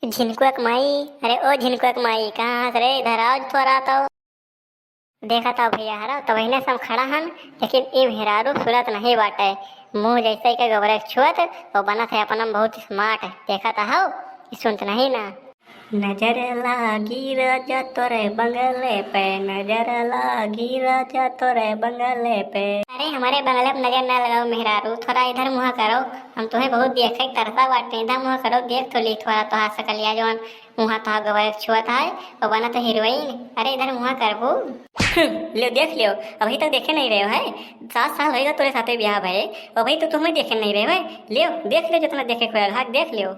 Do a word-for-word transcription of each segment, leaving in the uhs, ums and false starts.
झिनकुआ के माई, अरे ओ झिनकुआ के माई, कहाँ हस रे? इधर आओ थोड़ा तो। देखत हौ भइया हरौ, तबहिने से हम खड़ा हन, लेकिन ई मेहरारू सुनत नहीं बाटे। मुँह जैसे के गोबरे के छुअत, वो बनत है अपना में बहुत smart। देखत हौ, ई सुनत नहीं ना। नजर लागी राजा तोरे बंगले पे, नजर लागी राजा तोरे बंगले पे। अरे हमरे बंगले पे नजर ना लगाओ मेहरारू, थोड़ा इधर मुँह करो, हम तुम्हें बहुत देखे के तरसा बाटे। इधर मुँह करो, देख तो ली थोड़ा तोहार सकलिया जौन मुँह तोहार गोबरे के छुअत है, वो बनत है हीरोइन। अरे इधर मुँह करबू। ले देख लियो, अभी तक देखे नहीं रहे हो है, सात साल होइगा तोरे साथे ब्याह भए, अभी तो तुम्हें देखे नहीं रहे हो है। लियो देख लियो, जितना देखे के होएगा, हाँ, देख लियो।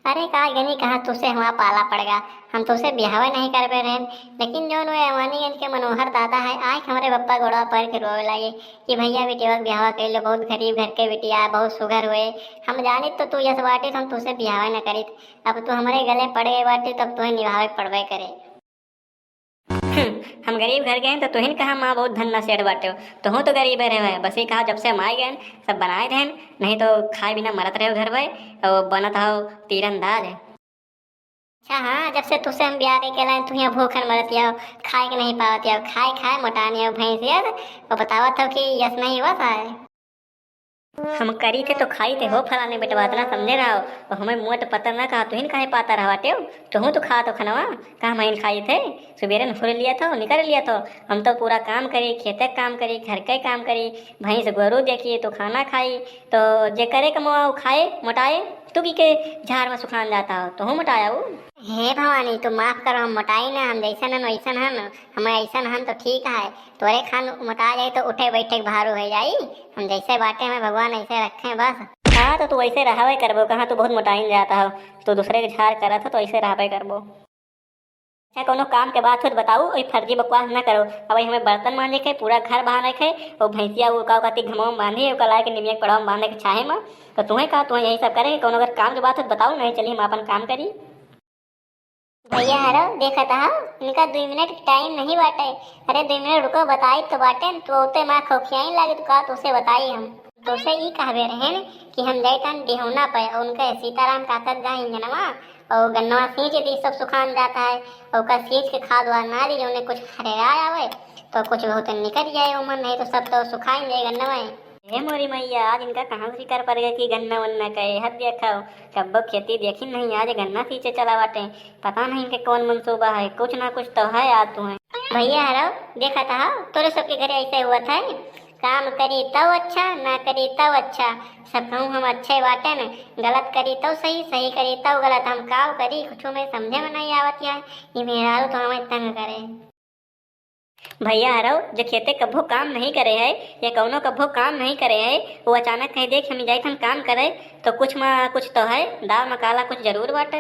अरे का गनी, कहाँ तुसे हमारा पाला पड़ेगा, हम तुसे ब्याहवे नहीं करबे रहेन, लेकिन जौन वो अमानीगंज के मनोहर दादा है, आए के हमरे बप्पा गोड़वा पर के रोवे लागे कि भइया बिटिया के ब्याहवा कर लो, बहुत गरीब घर के बिटिया, बहुत सुघर हुए। हम जानित तो तू यस बाटे तो हम तुसे ब्याहवे न करित। अब तू हमरे गले पड़ गए बाटे, तब तुहे निभावे पड़बे करे। हम्म, हम गरीब घर गए तो तुहिन कहा माँ बहुत धन्ना सेठ बाटे हो। तुहूँ तो गरीब रहे है, बस ये कहा जब से हम आए गए सब बनाए देन, नहीं तो खाए बिना मरत रहे हो घर में, और बनत हो तीरंदाज। अच्छा हाँ, जब से तुसे हम ब्याह के लाए तू यहाँ भूखन मरत हो, खाए के नहीं पावत हो, खाए खाए मोटाने हो भैंस यार, वो बतावत हो कि यस नहीं हुआ था। हम करी थे तो खाई थे हो फलाने बेटवा, इतना समझे रहो। और हमें मोट पत्थर ना कहा, तुहिन काहे पाता रहवाटे हो? तुहूँ तो खा तो खनवा, कहा महीन खाई थे। सुबेरे न फुर लिया था, निकर लिया था। हम तो पूरा काम करी, खेते काम करी, घर के काम करी, भैंस गोरू देखी तो खाना खाई। तो जे करे कमवा वो खाए, मोटाए। तू की के झाड़ में सुखान जाता हो, तुहूँ मोटाया हो। हे भवानी, तू माफ करो, हम मोटाई ना, हम जैसन हन वैसन हन, हम ऐसन हन तो ठीक है। तोरे खान मोटा जाई तो उठे बैठे के भारू हो जाई। हम जैसे बाटे हमें भगवान ऐसे रखे बस। हाँ, तो तू वैसे रहवे करबो, कहाँ तू बहुत मोटाइन जाता हो, तू दूसरे के झार करत हो तो ऐसे रहवे करबो। अच्छा, कोनो काम के बात हो तो बताऊ, वही फर्जी बकवास ना करो। अब वही हमें बर्तन मांजे के, पूरा घर बहाने के, वो भैंसिया वो का कहती घमवा में बांधी है, ओका लाए के निमिया के पड़वा में बांधे के छाहे में, तो तुम्हें कहा, तुम्हें यही सब करे के, कोनो अगर काम के बात हो तो बताऊ, नहीं चली हम अपन काम करी। भैया हरौ, देखत हौ, इनका दुई मिनट के टाइम नहीं बाटे। अरे दुई मिनट रुको, बताई तो बाटे, तू ओते माँ खौखियाई लागे, तू का तुसे बताई हम। तुसे ई कहबे रहेन कि हम जाइतन डिहौना पे, और उनके सीताराम काका के गाय इंजनवा, और गन्नवा सींच दी, सब सुखान जाता है, और ओकर सींच के खाद वाद ना दी, जौने कुछ हरेरा आवे, तो कुछ बहुत निकल जाए ओमन, नहीं तो सब तो सुखाई जाए गन्नवा। हे मोरी मैया, आज इनका कहाँ से फिकर पड़ गया कि गन्ना वन्ना का है? हद देखा हो, कब्बो खेती देखी नहीं, आज गन्ना सींचे चला बाटे। पता नहीं इनके कौन मंसूबा है, कुछ ना कुछ तो है आज तुम्हें। भैया हरौ, देखत हौ, तोरे सबके घरे ऐसे हुआ था, काम करी तब अच्छा, ना करी तब अच्छा। सब कहूँ हम अच्छे बाटे न, गलत करी तब सही, सही करी तब गलत। हम काव करी, कुछ में समझे में नहीं आवत है। ये मेहरारू तो हमें तंग करे। भैया हरौ, जे खेते कभो काम नहीं करे है या कौनो कभो काम नहीं करे है, वो अचानक कह दे कि हम जाइत हम काम करे, तो कुछ मा कुछ तो है, दाल मा काला कुछ जरूर बाटे।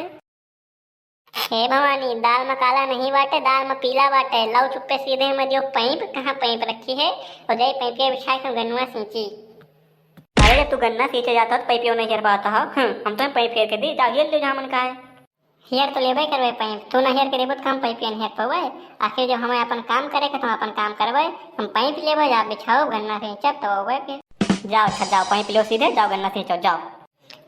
हे भवानी, दाल मा काला नहीं बाटे, दाल मा पीला बाटे। लाओ चुप्पे सीधे में जो पाइप, कहाँ पाइप रखी है, और जाई पाइपिया बिछा के गन्नुआ सींची। अरे जब तू गन्ना सींचे जाता हो तो पाइपियो नहीं हेर पाता हो। हम्म, हम तो पाइप हेर के दी, जाओ ये ले जामन का है। हेर तो लेबे करबे पाइप, तू ना हेर के देबो तो हम पाइपिया नहीं हेर पावे। आखिर जब हमें अपन काम करे के तो हम अपन काम करबे, हम पाइप लेबे, जा बिछाओ गन्ना सींचब तो होबे फिर। जाओ अच्छा जाओ, पाइप लो सीधे, जाओ गन्ना सींचो, जाओ।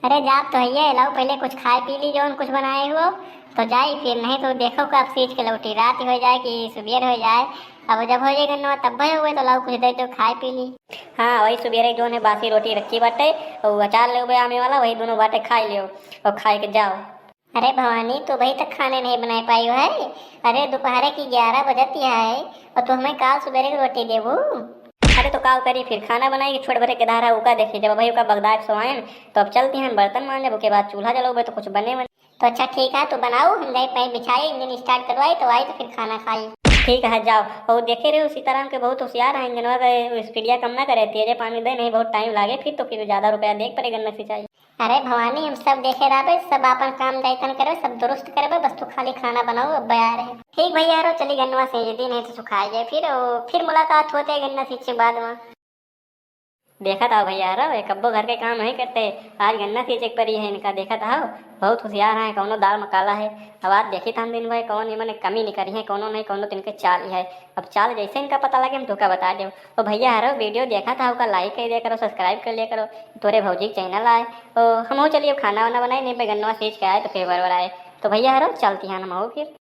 अरे जात तो हइये, लाओ पहले कुछ खाए पी ली, जौन कुछ बनाए हो तो जाई, फिर नहीं तो देखो कब सींच के लौटी, रात हो जाए कि सुबेर हो जाए। अब जब हो जाए गन्नवा तब हुए तो लाओ कुछ दे दो खाए पी ली। हाँ, वही सुबेरे जौन है बासी रोटी रखी बाटे और अचार ले आमे वाला, वही दोनों बाटे खाए लियो और खाए के जाओ। अरे भवानी, तू अभी तक खाने नहीं बनाए पाई है। अरे दोपहरे की ग्यारह बजत है और तू हमें काल सुबेरे की रोटी देबू। अरे तो काव करी फिर, खाना बनाई कि छोड़ भरे के धारा उका देखी, जब भाई उका बगदाए सोएन तो अब चलती हैं बर्तन मांजब, ओके बाद चूल्हा जलौबे तो कुछ बने बने। तो अच्छा ठीक है, तू बनाओ, हम जाई पाइप बिछाई, इंजन स्टार्ट करवाई तो आई तो फिर खाना खाई। ठीक है जाओ। और देखे रहे हो सीताराम के बहुत होशियार है, इंजनवा के स्पीडिया कम ना करे, तेजे पानी दे नहीं बहुत टाइम लागे, फिर तो फिर ज्यादा रुपया देख पड़े गन्ना सिंचाई। अरे भवानी, हम सब देखे रहबे, सब आपन काम जाइतन करबे, सब दुरुस्त करबे, बस तू खाली खाना बनाओ, अब बयार है। ठीक भैया, रो चली गन्नवा सींच दी, नहीं तो सुखाई जाए फिर, ओ, फिर मुलाकात होते है गन्ना सींचे बाद में। देखत हौ भइया हरौ, ये कब्बो घर के काम नहीं करते। आज गन्ना सींचे के परी है इनका। देखत हौ, बहुत होशियार हैं, कौनो दाल में काला है। अब आज देखित हम दिन भर कौन इमन कमी निकरी है, कौनो नहीं कौनो तो इनके चाल ही है। अब चाल जैसे इनका पता लगे हम तोका बता देब। ओ भइया हरौ, video देखत हौ का like कर दिया करो, subscribe कर लिया करो। तोरे भौजी के channel आए। ओ हमहू चलिए खाना वाना बनाई, नहीं बे गन्नवा सींच के आए तो फिर बरबर आए। तो भइया हरौ, चलती हैं हमहू फिर।